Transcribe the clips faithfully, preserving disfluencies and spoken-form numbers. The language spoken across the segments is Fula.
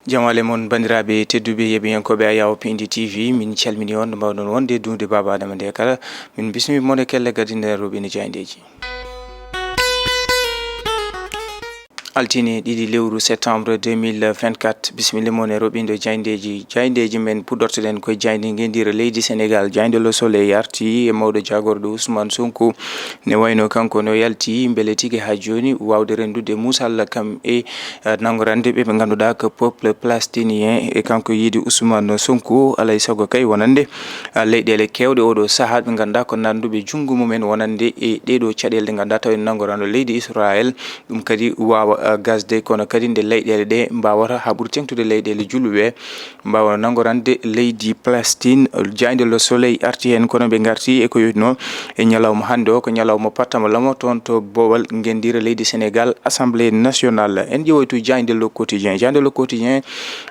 Jamaale mon, banndiraaɓe tedduɓe, yeɓiyankooɓe Ayaw Pindi T V, min calmini on, no mbaawɗon wonde duunde Baaba Adama nde kala. Min bismii mon e kelle gadinde rewɓe ne jaayndeeji. Altine ɗiɗi lewru septembre deux mille vingt-quatre, bisimilla mon e roɓindo jaayndeeji. Jaayndeeji men puɗɗortoɗen koye jaaynde ngenndiire leydi Senegaal. Jaaynde Le Soleil arti e mawɗo jaagorɗo Ousmane Sonko. Ne wayno kanko no yalti mbele tigi haa jooni waawde renndude muusal kam e, eh, nanngorande ɓe ɓe ngannduɗaa ko peuple palestinien e kanko yiide Ousmane Sonko. Alay sago kay wonande, ah, leyɗeele keewɗe oɗo sahaa ɓe ngannduɗaa ko nannduɓe junngo mumen wonande e ɗeeɗo caɗeele ɗe ngannduɗaa taw en nanngorano leydi Israel. Ɗum kadi waawa, ah, gasde, kono kadi nde leyɗeele ɗe mbaawata haa ɓuri teŋtude leyɗeele julɓe, mbaawa nanngorande leydi Palestine. Jaaynde Le Soleil arti heen, kono ɓe ngarti e ko yotno e ñalawma hannde o, ko ñalawma pattama lamo toon to boowal ngenndiire leydi Senegaal, Assemblée nationale. En ƴeewoytu jaaynde Le Quotidien. Jaaynde Le Quotidien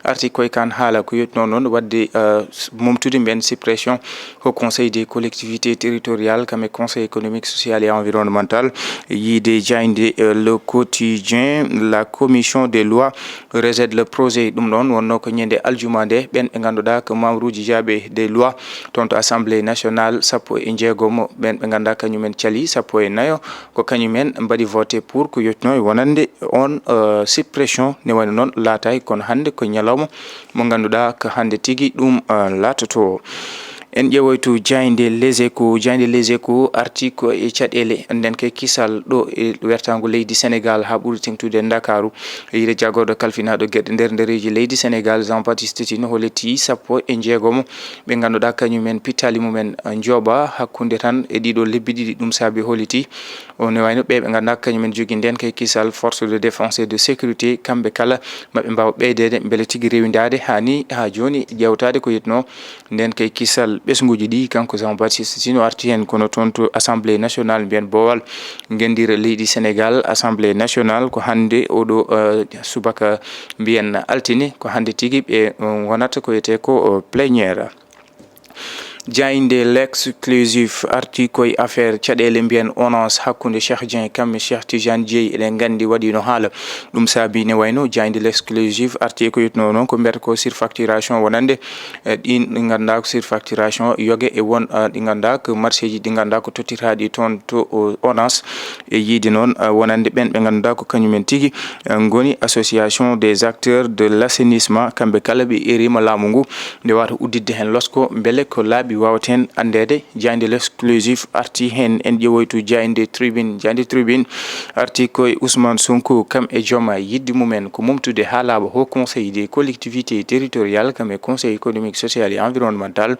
arti koye kan haala ko yotno noon waɗde, ah, momtude mben suppression Haut Conseil des collectivités territoriales, kam e Conseil économique, social et environnemental. Yiide jaaynde, euh, Le Quotidien, la commission des lois rejette le projet. Ɗum ɗoon wonno ko ñande aljuma nde, ɓen ɓe ngannduɗaa ko membre uji jaaɓe des lois toon to Assemblée nationale sappo e jeegomo, ɓen ɓe ngannduɗaa kañumen cali sappo e nayo, ko kañumen mbaɗi voté pour ko yotno e wonande on, euh, suppression. Ne wayno noon laataaki, kono hannde ko ñalawma mo ngannduɗaa ko hannde tigi ɗum, ah, laatoto. En ƴeewoytu jaaynde Les Échos. Jaaynde Les Échos arti ko e caɗeele nden kay kisal ɗo e wertaango leydi Senegaal haa ɓuri teŋtude Ndakaaru. Yiide jaagorɗo kalfinaaɗo geɗe nder ndereeji leydi Senegaal, Jean Baptiste Tine, holliti sappo e jeegomo ɓe ngannduɗaa kañumen pittaali mumen, ah, njooɓa hakkunde tan e ɗiɗo lebbi ɗiɗi. Ɗum saabi holliti o ne wayno ɓe ɓe ngannduɗaa kañumen jogii nden kay kisal force de défense et de sécurité, kamɓe kala maɓe mbaawa ɓeydeede mbele tigi rewindaade haa ni, haa jooni ƴeewtaade ko yetno nden kay kisal ɓesnguuji ɗi. Kanko Jean Baptiste Tine o arti heen, kono toon to Assemblée nationale mbiyen boowal ngenndiire leydi Senegaal, Assemblée nationale, ko hannde oɗo, eh, subaka mbiyen altine, ko hannde tigi ɓe, eh, ngonata ko wiyetee ko, eh, plénière. Jaaynde L'Exclusif arti koye affaire caɗeele mbiyen onance hakkunde Cheikh Dieng kam e Cheikh Tidiane Dieye. Eɗen nganndi waɗiino haala. Ɗum saabi ne wayno jaaynde L'Exclusif arti e ko yetno noon ko mbiyata ko surfacturation wonande, eh, ɗin ɗi ngannduɗaa ko surfacturation yoge e won, ah, ɗi ngannduɗaa ko marché ji ɗi ngannduɗaa ko tottiraaɗi toon to, o, onance. E yiide noon, ah, wonande ɓen ɓe ngannduɗaa ko kañumen tigi, ah, ngoni association des acteurs de l'assainissement, kamɓe kala ɓe erima laamu ngu nde wata udditde heen losko, mbele ko laaɓi waawata heen anndeede. Jaaynde L'Exclusif arti heen, en ƴeewoytu jaaynde Tribune. Jaaynde Tribune arti koye Ousmane Sonko kam e jooma yidde mumen ko momtude haa laaɓa Haut Conseil des collectivités territoriales kam e Conseil économique, social et environnemental.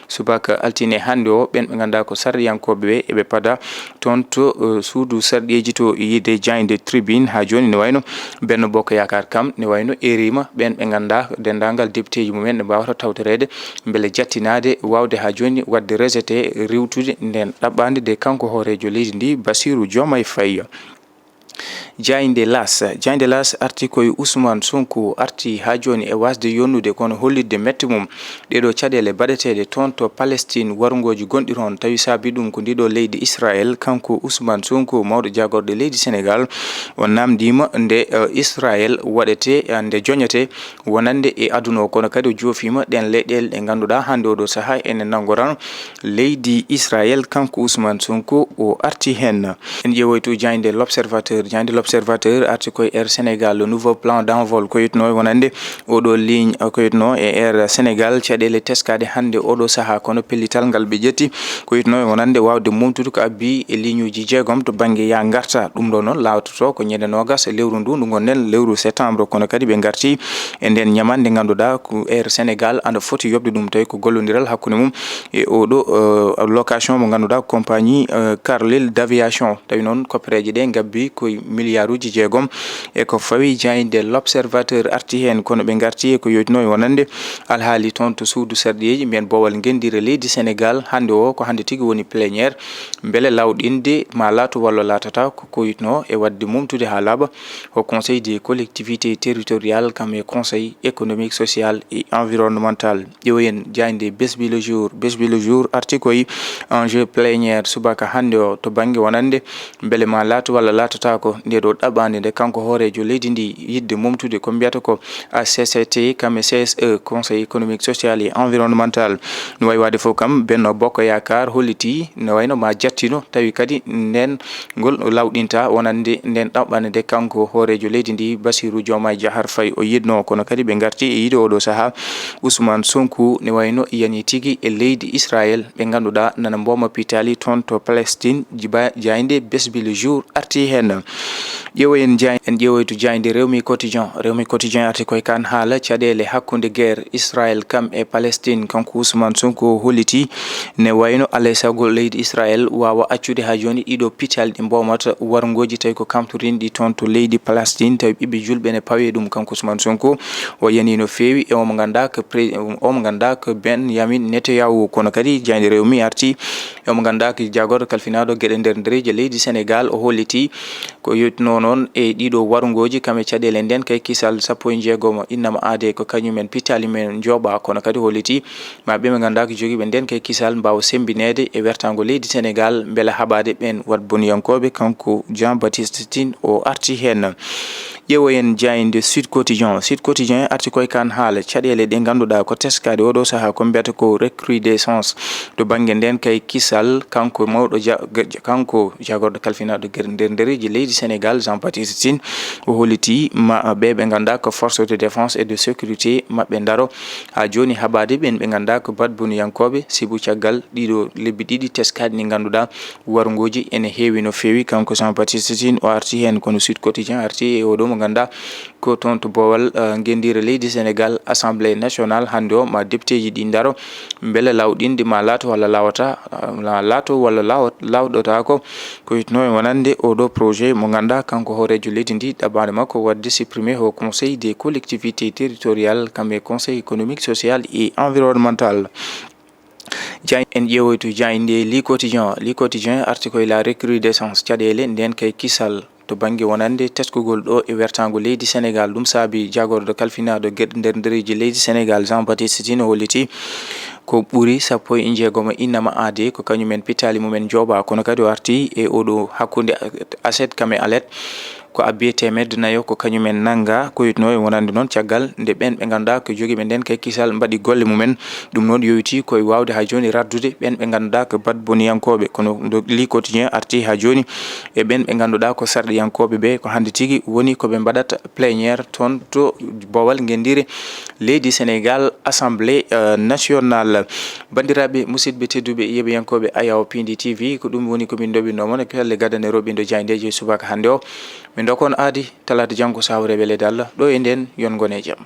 Subaka altine hannde o, ɓen ɓe ngannduɗaa ko sarɗiyankooɓe ɓe, eɓe pada toon to, eh, suudu sarɗiyeeji to yiide jaaynde Tribune. Haa jooni ne wayno Benno Bokk Yaakaar kam ne wayno erima ɓen ɓe ngannduɗaa denndaangal députéji mumen ne mbaawata tawtoreede mbele jattinaade waawde haa jooni waɗde rejeté riiwtude nden ɗaɓɓaande nde kanko hooreejo leydi ndi Bassirou Diomaye Faye. Jaaynde L'As, jaaynde L'As arti koye Ousmane Sonko, arti haa jooni e waasde yonnude kono hollitde mette mum ɗeeɗo caɗeele baɗeteeɗe toon to Palestine, warngooji gonɗi toon, tawi saabi ɗum ko ndiɗo leydi Israel. Kanko Ousmane Sonko, mawɗo jaagorɗo leydi Senegaal, o namndiima nde, eh, Israel waɗete, eh, nde joñete wonande e aduna o, kono kadi o joofiima ɗen leyɗeele ɗe ngannduɗaa hannde oɗo sahaa ene nanngorano leydi Israel. Kanko Ousmane Sonko o arti heen. En ƴeewoytu jaaynde L'Observateur. Jaaynde L'Observateur arti koye Air Sénégal, le nouveau plan d'envol, ko yetno wonande oɗo ligne, ko yetno e Air Sénégal, caɗeele teskaɗe hannde oɗo sahaa, kono pellital ngal ɓe ƴetti ko yetno wonande waawde momtude ko abbi e ligne uji jeegom to bannge ya ngarta. Ɗum ɗo noon laawtoto ko ñande noogas lewru ndu, ndu ngonɗen, lewru septembre, kono kadi ɓe ngarti e nden ñamande ngannduɗaa ko Air Sénégal ana foti yoɓde ɗum, tawi ko gollondiral hakkunde mum e oɗo, eh, location mo ngannduɗaa compagnie, eh, Carlyle d'Aviation. Tawi noon koppereeje ɗe ngabbi koye miliyaaruuji jeegom e ko fawi. Jaaynde L'Observateur arti heen, kono ɓe ngarti e ko yotno e wonande alhaali toon to suudu sarɗiyeeji mbiyen boowal ngenndiire leydi Senegaal. Hannde o ko hannde tigi woni plénière, mbele lawɗinde ma laatu walla laatata ko ko yotno e waɗde mumtude haa laaɓa ko Conseil des collectivités territoriales kam e Conseil économique, social et environnemental. Ƴeewen jaaynde Bés Bi Le Jour. Bés Bi Le Jour arti koye enjeu plénière subaka hannde o to bannge wonande mbele ma laatu walla laatatako. Nde ɗo ɗaɓɓaande nde kanko hooreejo leydi ndi yiɗde momtude ko mbiyata ko A C C T, kam e C S E, Conseil économique, social et environnemental. No wayi waɗde fof kam, Benno Bokk Yaakaar hollitii no wayno ma jattino, tawi kadi nden ngol lawɗinta wonande nden ɗaɓɓaande nde kanko hooreejo leydi ndi, Bassirou Diomaye Diakhar Faye, o yiɗno. Kono kadi ɓe ngarti e yiide oɗo sahaa Ousmane Sonko ne wayno yani tigi e leydi Israël, ɓe ngannduɗaa nana mbooma pitaali toon to Palestine, jiba-, jaaynde Bés bi le jour arti heen. Ƴeewoyen jaay-, en ƴeewoy to jaaynde Rewmi Quotidien. Rewmi Quotidien arti koye kan haala caɗeele hakkunde guerre Israël kam e Palestine. Kanko Ousmane Sonko holliti ne wayno alay sago leydi Israël waawa accude haa jooni ɗiɗo pitaali ɗi mboomata warngooji tawi ko kamtorinɗi toon to leydi Palestine, tawi ɓiɓɓe julɓe ne pawi e ɗum. Kanko Ousmane Sonko o yani no feewi e omo nganndaa ko pré-, omo nganndaa ko Benyamin Netanyahu, kono kadi jaaynde Rewmi arti e omo nganndaa ko jagorɗo kalfinaaɗo geɗe nder ndereji leydi Sénégal. O holliti ko yetno noon e ɗiɗo warngooji kam e caɗeele nden kay kisal sappo e jeegomo innama aade ko kañumen pitaali men njooɓa, kono kadi holliti ma ɓe ɓe nganndaa ko jogiiɓe nden kay kisal mbaawa sembineede e wertaango leydi Sénégal mbela haɓaade ɓeen wat boniyankooɓe. Kanko Jean Baptiste Tine o arti heen. Ƴeewoyen jaaynde Sud Quotidien. Sud Quotidien arti koye kan haala caɗeele ɗe ngannduɗaa ko teskaaɗe oɗo sahaa ko mbiyata ko recrudescence to bannge nden kay kisal. Kanko mawɗo ja-, ga-, kanko jagorɗo kalfinaaɗo ger-, nder ndereji leydi Sénégal, Jean Baptiste Tine, o holliti ma ɓe ɓe ngannduɗaa ko force de défense et de sécurité maɓɓe ndaro haa jooni haɓaade ɓeen ɓe ngannduɗaa ko bat boniyankooɓe, sibu caggal ɗiɗo lebbi ɗiɗi teskaaɗi ɗi ngannduɗaa warngooji ene heewi no feewi. Kanko Jean Baptiste Tine o arti heen, kono Sud Quotidien arti e oɗo mo ngannduɗaa ko toon to boowal, eh, ngenndiire leydi Sénégal, Assemblée nationale, hannde o ma depteeji ɗi ndaro mbele lawɗinde ma laato walla lawata, eh, ma laato walla lawa-, lawɗotaako. Ko witno e wonande oɗo projet mo ngannduɗaa kanko hooreejo leydi ndi ɗaɓɓaande makko waɗde supprimé au Conseil des collectivités territoriales, kam e Conseil économique, social et environnemental. Jaayn-, en ƴeewoytu jaaynde Le Quotidien. Le Quotidien arti koye la recrudescence caɗeele nden kay kisal to bannge wonande teskugol ɗo e wertaango leydi Sénégal. Ɗum saabi jagorɗo kalfinaaɗo geɗe nder ndereji leydi Sénégal, Jean Baptiste Tine, holliti ko ɓuri sappo e jeegomo innama aade ko kañumen pitaali mumen njooɓa. Kono kadi o arti e oɗo hakkunde aset kam e alet ko abbi e teemedde nayo ko kañumen nannga. Ko witno e wonande noon caggal nde ɓeen ɓe ngannduɗaa ko jogiiɓe nden kay kisal mbaɗi golle mumen. Ɗum noon yowiti koye waawde haa jooni raddude ɓeen ɓe ngannduɗaa ko bat boniyankooɓe. Kono ndo Le Quotidien arti haa jooni e ɓeen ɓe ngannduɗaa ko sarɗiyankooɓe ɓe, ko hannde tigi woni ko ɓe mbaɗata plénière toon to boowal ngenndiire leydi Sénégal, Assemblée, euh, nationale. Banndiraaɓe, musidɓe tedduɓe, yeɓiyankooɓe Ayaw Pindi T V, ko ɗum woni ko min ndoɓinno mon e pelle gadane roɓindo jaayndeeji e subaka hannde o. Min ndokon aadi talaata janngo, so hawre weleede Allah, ɗo e nden, yon ngone e jam.